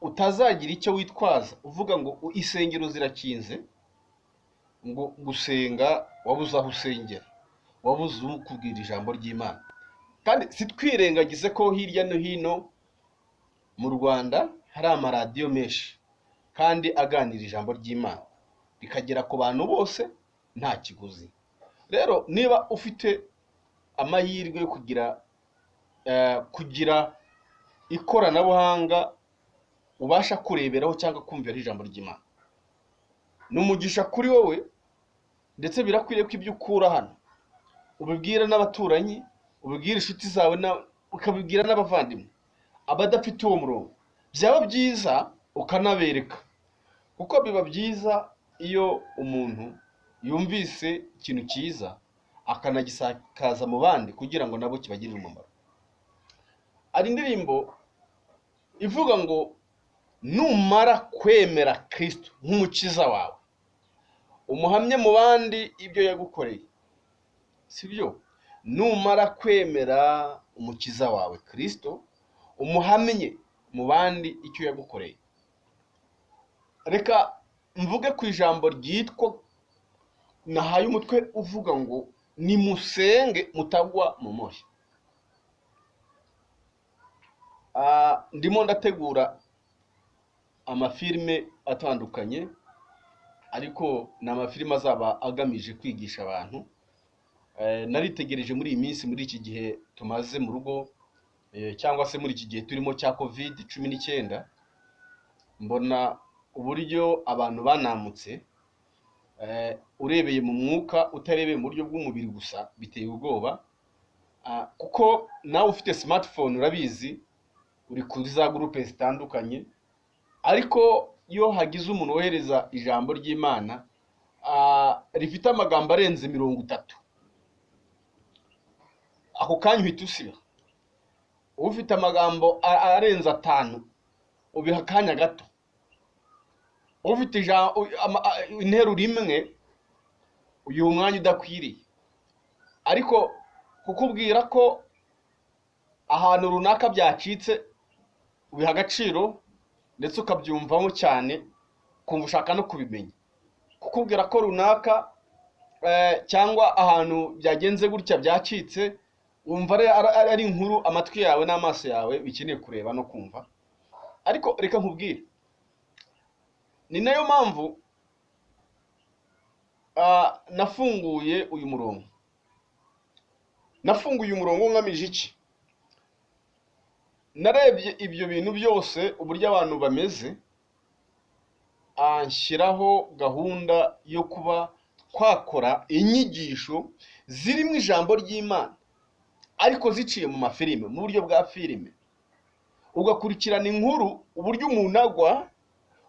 Utazagira icyo witwaza uvuga ngo insengero zirakinze, ngo gusenga wabuze aho usengera, wabuze ukubwira ijambo ry'Imana. Kandi sitwirengagize ko hirya no hino mu Rwanda hari amaradiyo menshi kandi aganira ijambo ry'Imana rikagera ku bantu bose nta kiguzi. Rero niba ufite amahirwe yo kugira ikoranabuhanga ubasha kureberaho cyangwa kumvira ijambo ry'Imana, ni umugisha kuri wowe, ndetse birakwiriye ko ibyo ukura hano ubibwira n'abaturanyi, ubibwira inshuti zawe, ukabibwira n'abavandimwe abadafite uwo murongo. Byaba byiza ukanabereka, kuko biba byiza iyo umuntu yumvise ikintu cyiza akanagisakaza mu bandi kugira ngo nabo kibagirire umumaro. Hari indirimbo ivuga ngo numara kwemera Kristo nk'umukiza wawe, umuhamye mu bandi ibyo yagukoreye. Sibyo? Numara kwemera umukiza wawe Kristo, umuhamye mu bandi icyo yagukoreye. Reka mvuge ku ijambo ryitwa nahaye umutwe uvuga ngo nimusenge mutagwa mu moshya. Ndimo ndategura amafilme atandukanye, ariko ni amafilme azaba agamije kwigisha abantu. Naritegereje muri iyi minsi, muri iki gihe tumaze mu rugo, cyangwa se muri iki gihe turimo cya COVID-19, mbona uburyo abantu banamutse. Urebeye mu mwuka, utarebeye mu buryo bw'umubiri gusa, biteye ubwoba. Kuko nawe ufite smartphone urabizi, uri kuri za groupe zitandukanye, ariko iyo hagize umuntu wohereza ijambo ry'Imana rifite amagambo arenze 30, ako kanya uhita usiba. Ufite amagambo arenze 5 ubiha akanya gato. Ufite interuro imwe uyu mwanya udakwiriye. Ariko kukubwira ko ahantu runaka byacitse ubiha agaciro ndetse ukabyumvamo cyane, kumva ushaka no kubimenya. Kukubwira ko runaka cyangwa ahantu byagenze gutya byacitse, wumva ari inkuru amatwi yawe n'amaso yawe bikeneye kureba no kumva. Ariko reka nkubwire, ni nayo mpamvu nafunguye uyu murongo. Nafunguye umurongo ngamije iki? Narebye ibyo bintu byose uburyo abantu bameze, anshyiraho gahunda yo kuba twakora inyigisho zirimo ijambo ry'Imana, ariko ziciye mu mafilime, mu buryo bwa filime. Ugakurikirana inkuru uburyo umuntu agwa,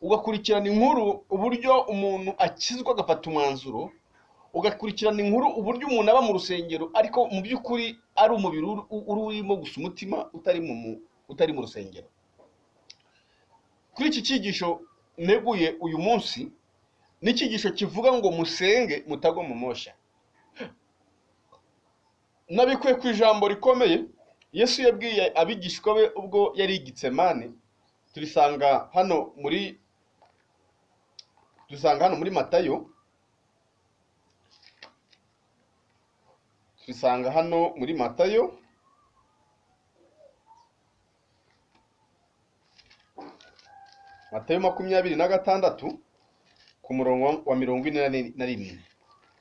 ugakurikirana inkuru uburyo umuntu akizwa agafata umwanzuro, ugakurikirana inkuru uburyo umuntu aba mu rusengero ariko mu by'ukuri ari umubiri urimo gusa umutima utari mu rusengero. Kuri iki cyigisho neguye uyu munsi, ni icyigisho kivuga ngo musenge mutagwa mu moshya. Nabikuye ku ijambo rikomeye Yesu yabwiye abigishwa be ubwo yari i Getsemane. Turisanga hano muri Matayo, turisanga hano muri Matayo Matayo 26 ku murongo wa 41.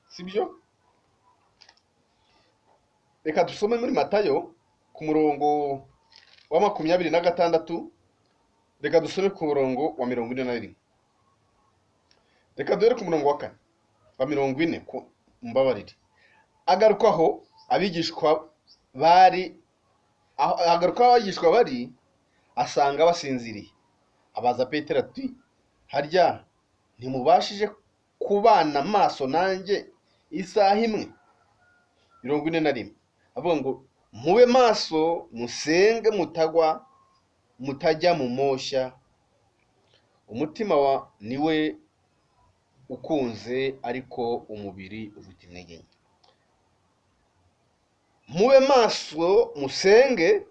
Sibyo? Reka dusome muri Matayo ku murongo wa 26, reka dusome ku murongo wa 41. Reka duhere ku murongo wa 4 wa 40, ku mbabarire. Agarukaho abigishwa bari, agarukaho abigishwa bari, asanga basinziriye. Abaza Petero ati, harya ntimubashije kubana maso nanjye isaha imwe? 41. Avuga ngo mube maso musenge mutagwa mutajya mu moshya, umutima wa niwe ukunze ariko umubiri ufite intege nke. Mube maso musenge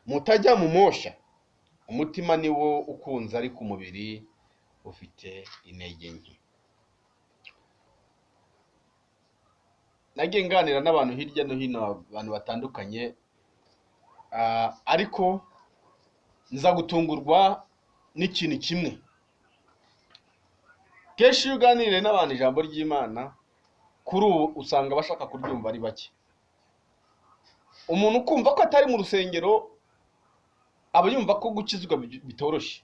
mutajya mu moshya, Umutima ni wo ukunze, ariko umubiri ufite intege nke. Nagiye nganira n'abantu hirya no hino, abantu batandukanye, ariko nza gutungurwa n'ikintu kimwe. Kenshi iyo uganiriye n'abantu ijambo ry'Imana, kuri ubu usanga abashaka kuryumva ari bake. Umuntu ukumva ko atari mu rusengero aba yumva ko gukizwa bitoroshye.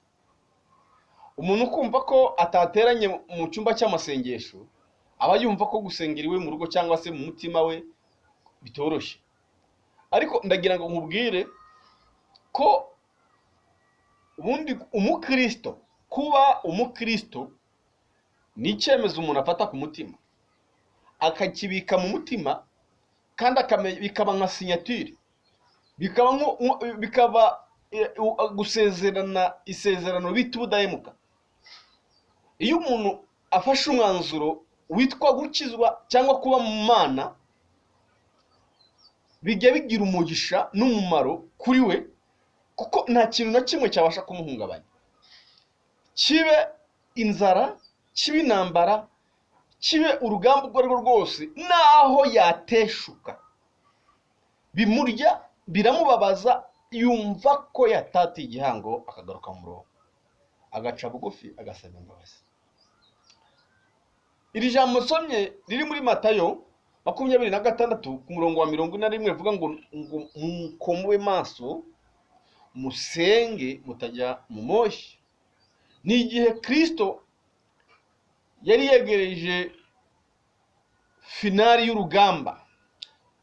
Umuntu ukumva ko atateranye mu cyumba cy'amasengesho aba yumva ko gusengera iwe mu rugo cyangwa se mu mutima we bitoroshye. Ariko ndagira ngo nkubwire ko ubundi umukristo, kuba umukristo ni icyemezo umuntu afata ku mutima, akakibika mu mutima, kandi bikaba nka sinyatire, bikaba gusezerana isezerano bita ubudahemuka. Iyo umuntu afashe umwanzuro witwa gukizwa cyangwa kuba mu Mana, bijya bigira umugisha n'umumaro kuri we, kuko nta kintu na kimwe cyabasha kumuhungabanya. Kibe inzara, kibe intambara, kibe urugamba urwo ari rwo rwose, naho yateshuka bimurya, biramubabaza, yumva ko yatatiye igihango, akagaruka mu murongo, agaca bugufi, agasaba imbabazi. Iri jambo nsomye riri muri Matayo 26 ku murongo wa 41, rivuga ngo mukombe maso musenge mutajya mu moshya. Ni igihe Kristo yari yegereje finali y'urugamba,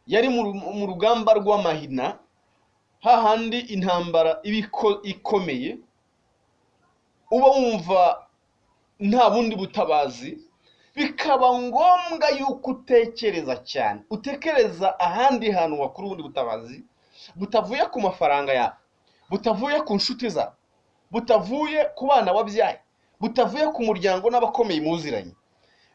yari mu rugamba rw'amahina, hahandi intambara iba ikomeye, uba wumva nta bundi butabazi, bikaba ngombwa yuko utekereza cyane, utekereza ahandi hantu wakura ubundi butabazi butavuye ku mafaranga yawe, butavuye ku nshuti zawe, butavuye ku bana wabyaye, butavuye ku muryango n'abakomeye muziranye.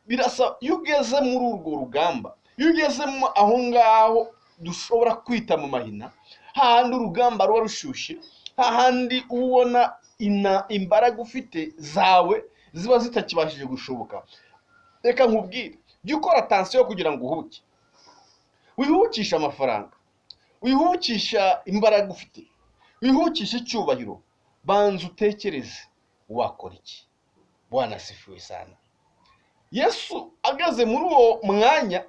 Birasa iyo ugeze muri urwo rugamba, iyo ugeze aho ngaho dushobora kwita mu mahina, hahandi urugamba ruba rushyushye, hahandi ubona imbaraga ufite zawe ziba zitakibashije gushoboka. Reka nkubwire, jya ukora tansiyo kugira ngo uhubuke. Wihukisha amafaranga, wihukisha imbaraga ufite, wihukisha icyubahiro, banza utekereze wakora iki. Bwana asifiwe sana. Yesu ageze muri uwo mwanya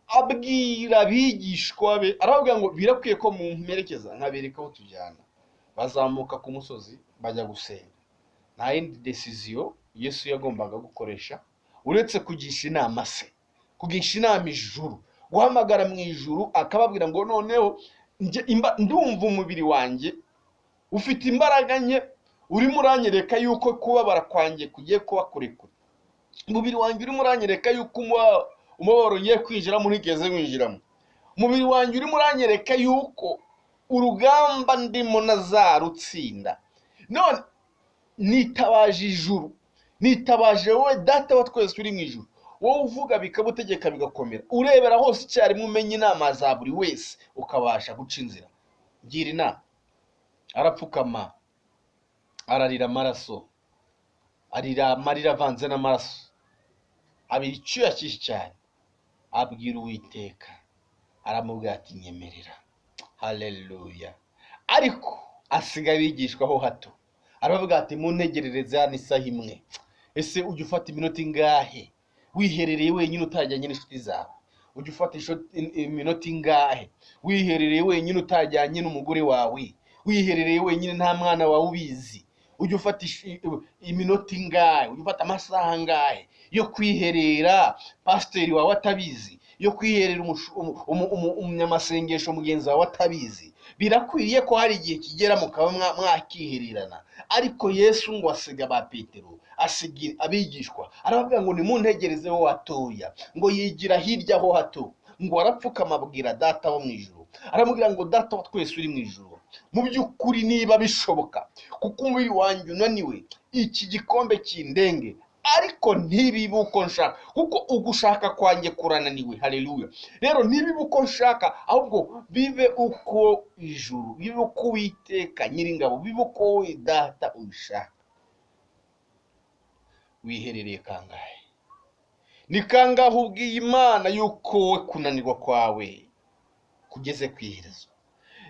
abwira abigishwa be, arababwira ngo birakwiye ko mumperekeza nkabereka aho tujyana. Bazamuka ku musozi bajya gusenga. Nta yindi decision Yesu yagombaga gukoresha uretse kugisha inama se, kugisha inama ijuru, guhamagara mu ijuru akababwira ngo noneho ndumva umubiri wanjye ufite imbaraga nke, urimo uranyereka yuko kubabara kwanjye kugiye kuba kurekure, umubiri wanjye urimo uranyereka yuko umubabaro ngiye kwinjiramo ntigeze winjiramo, umubiri wanjye urimo uranyereka yuko urugamba ndimo nazarutsinda. None nitabaje ijuru, nitabaje wowe Data wa twese uri mu ijuru, wowe uvuga bikabutegeka bigakomera, urebera hose icyarimwe, umenya inama za buri wese, ukabasha guca inzira. Ngira inama. Arapfukama, ararira amaraso, arira amarira avanze n'amaraso, abira icyuya cyinshi cyane, abwira Uwiteka, aramubwira ati nyemerera. Haleluya. Ariko asiga abigishwa ho hato, aravuga ati muntegerereze hano isaha imwe. Ese ujya ufata iminota ingahe wiherereye wenyine utajyanye n'inshuti zawe? Ujya ufata iminota ingahe wiherereye wenyine utajyanye n'umugore wawe, wiherereye wenyine nta mwana wawe ubizi? Ujya ufata iminota ingahe, ujya ufata amasaha angahe yo kwiherera pasiteri wawe atabizi, yo kwiherera umunyamasengesho mugenzi wawe atabizi? Birakwiriye ko hari igihe kigera mukaba mwakihererana. Ariko Yesu ngo asiga ba Petero, asiga abigishwa, arababwira ngo nimuntegerezeho hatoya, ngo yigira hirya ho hato, ngo arapfukama abwira Data wo mu ijuru, aramubwira ngo Data wa twese uri mu ijuru, mu by'ukuri niba bishoboka, kuko umubiri wanjye unaniwe, iki gikombe kindenge, ariko ntibibe uko nshaka, kuko ugushaka kwanjye kurananiwe. Haleluya. Rero ntibibe uko nshaka, ahubwo bibe uko ijuru, bibe uko Uwiteka Nyiringabo, bibe uko wowe Data ubishaka. Wiherereye kangahe? Ni kangahe ubwiye Imana yuko wowe kunanirwa kwawe kugeze ku iherezo?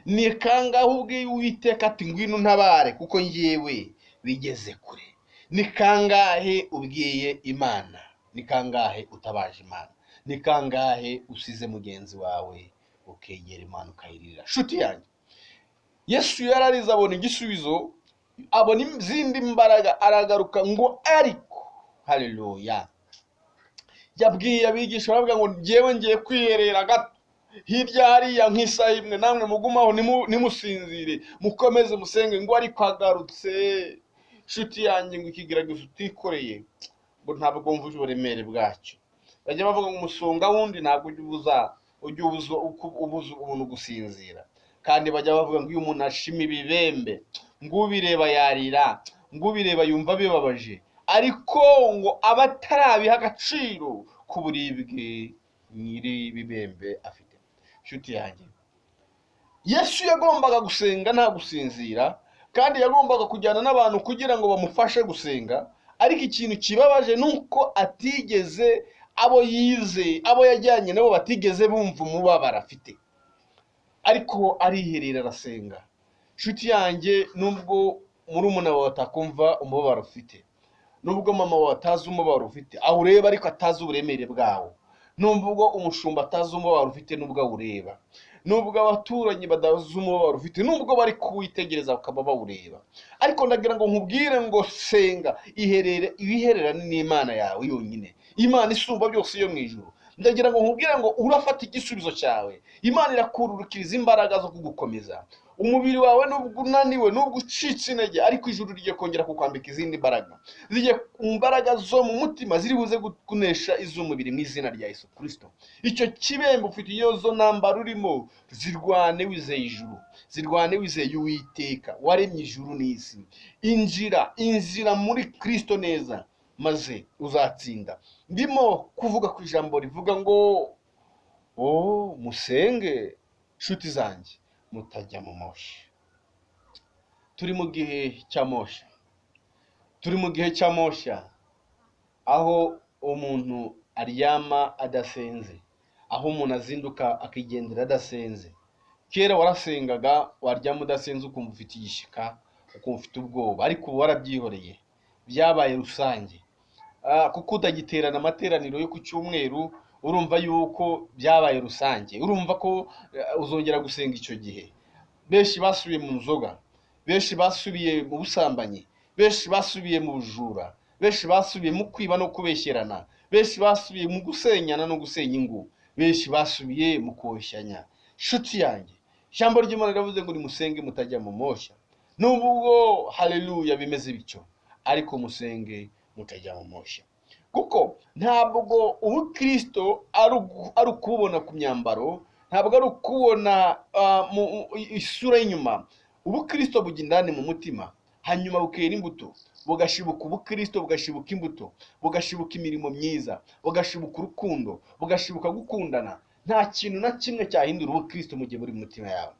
Ni kangahe ubwiye Uwiteka ati ngwino untabare kuko njyewe bigeze kure? Ni kangahe ubwiye Imana? Ni kangahe utabaje Imana? Ni kangahe usize mugenzi wawe ukegera Imana ukayirira? Shuti yanjye, Yesu yararize abona igisubizo, abona izindi mbaraga, aragaruka ngo ariko haleluya. Yabwiye abigisha baravuga ngo njyewe ngiye kwiherera gato hirya hariya nk'isaha imwe, namwe mugumaho nimusinzire, mukomeze musenge. Ngo ariko agarutse, nshuti yanjye, ngo ikigeragezo utikoreye ngo ntabwo wumva uburemere bwacyo. Bajya bavuga ngo umusonga wundi ntabwo ujya ubuza umuntu gusinzira. Kandi bajya bavuga ngo iyo umuntu ashima ibibembe, ngo ubireba yarira, ngo ubireba yumva bibabaje, ariko ngo aba atarabiha agaciro k'uburibwe nyiri bibembe afite. Nshuti yanjye, Yesu yagombaga gusenga nta gusinzira, kandi yagombaga kujyana n'abantu kugira ngo bamufashe gusenga. Ariko ikintu kibabaje ni uko atigeze, abo yize, abo yajyanye nabo batigeze bumva umubabaro afite, ariko ariherera arasenga. Nshuti yanjye, nubwo murumuna wawe atakumva umubabaro ufite, nubwo mama wawe atazi umubabaro ufite, awureba ariko atazi uburemere bwawo, nubwo umushumba atazi umubabaro ufite, nubwo awureba, nubwo abaturanyi badazi umubabaro ufite, nubwo bari kuwitegereza bakaba bawureba, ariko ndagira ngo nkubwire ngo senga, iherere, ibihererane n'Imana yawe yonyine, Imana isumba byose yo mu ijuru. Ndagira ngo nkubwire ngo urafata igisubizo cyawe, Imana irakururukiriza imbaraga zo kugukomeza. Umubiri wawe nubwo unaniwe, nubwo ucitse intege, ariko ijuru rigiye kongera kukwambika izindi mbaraga, zigiye imbaraga zo mu mutima ziri buze kunesha iz'umubiri mu izina rya Yesu Kristo. Icyo kibembe ufite, iyo zo ntambara urimo, zirwane wizeye ijuru, zirwane wizeye Uwiteka waremye ijuru n'isi. Injira, injira muri Kristo neza, maze uzatsinda. Ndimo kuvuga ku ijambo rivuga ngo oh, musenge nshuti zanjye, mutajya mu moshya. Turi mu gihe cya moshya, turi mu gihe cya moshya, aho umuntu aryama adasenze, aho umuntu azinduka akigendera adasenze. Kera warasengaga, waryama udasenze ukumva ufite igishyika, ukumva ufite ubwoba, ariko ubu warabyihoreye, byabaye rusange. Kuko utagiterana amateraniro yo ku cyumweru, urumva yuko byabaye rusange, urumva ko uzongera gusenga icyo gihe. Benshi basubiye mu nzoga, benshi basubiye mu busambanyi, benshi basubiye mu bujura, benshi basubiye mu kwiba no kubeshyerana, benshi basubiye mu gusenyana no gusenya ingo, benshi basubiye mu koshyanya. Nshuti yanjye, ijambo ry'Imana riravuze ngo nimusenge mutajya mu moshya. Nubwo haleluya bimeze bityo, ariko musenge mutajya mu moshya, kuko ntabwo ubukristo ari ukubona ku myambaro, ntabwo ari ukubona isura y'inyuma. Ubukristo bujya indani mu mutima, hanyuma bukera imbuto, bugashibuka ubukristo, bugashibuka imbuto, bugashibuka imirimo myiza, bugashibuka urukundo, bugashibuka gukundana. Nta kintu na kimwe cyahindura ubukristo mu gihe buri mu mutima yawe.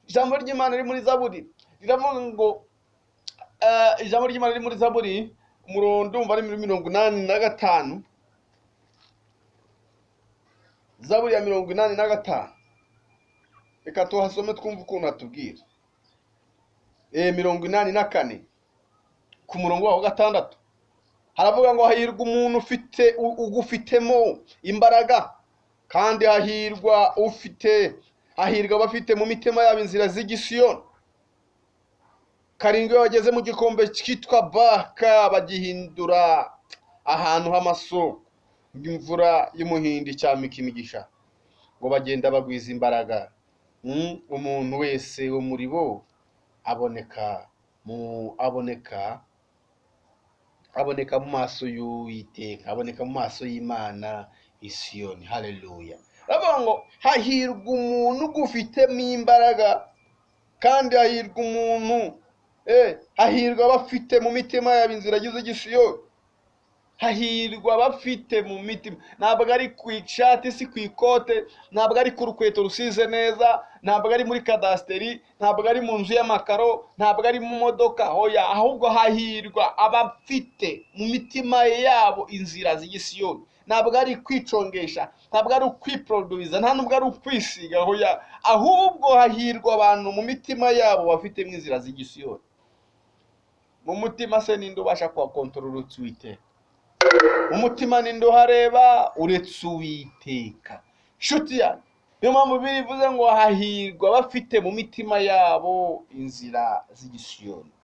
Ijambo ry'Imana riri muri Zaburi riravuga ngo ijambo ry'Imana riri muri Zaburi umurongo ndumva ari 85, Zaburi ya 85. Reka tuhasome twumve ukuntu hatubwira. 84 ku murongo wa 6 haravuga ngo hahirwa umuntu ufite ugufitemo imbaraga, kandi hahirwa ufite, hahirwa abafite mu mitima yabo inzira z'igisiyoni. Karindwi bageze mu gikombe cyitwa Baka, bagihindura ahantu h'amasoko, imvura y'umuhindi cyamika imigisha, ngo bagenda bagwiza imbaraga. Umuntu wese wo muri bo aboneka mu maso y'Uwiteka, aboneka mu maso y'Imana Isiyoni. Haleluya. Bavuga ngo hahirwa umuntu ugufitemo imbaraga, kandi hahirwa umuntu hahirwa abafite mu mitima yabo inzira z'igisiyoni. Hahirwa abafite mu mitima. Ntabwo ari ku ishati, si ku ikote, ntabwo ari ku rukweto rusize neza, ntabwo ari muri kadasiteri, ntabwo ari mu nzu y'amakaro, ntabwo ari mu modoka, hoya. Ahubwo hahirwa abafite mu mitima yabo inzira z'igisiyoni. Ntabwo ari kwicongesha, ntabwo ari ukwiproduwiza, nta nubwo ari ukwisiga, hoya. Ahubwo hahirwa abantu mu mitima yabo bafitemo inzira z'igisiyoni. Mu mutima se ninde ubasha kuhakontorora uretse Uwiteka? Mu mutima ninde uhareba uretse Uwiteka? Nshuti yanjye, niyo mpamvu bibiliya ivuze ngo hahirwa bafite mu mitima yabo inzira z'igisiyoni.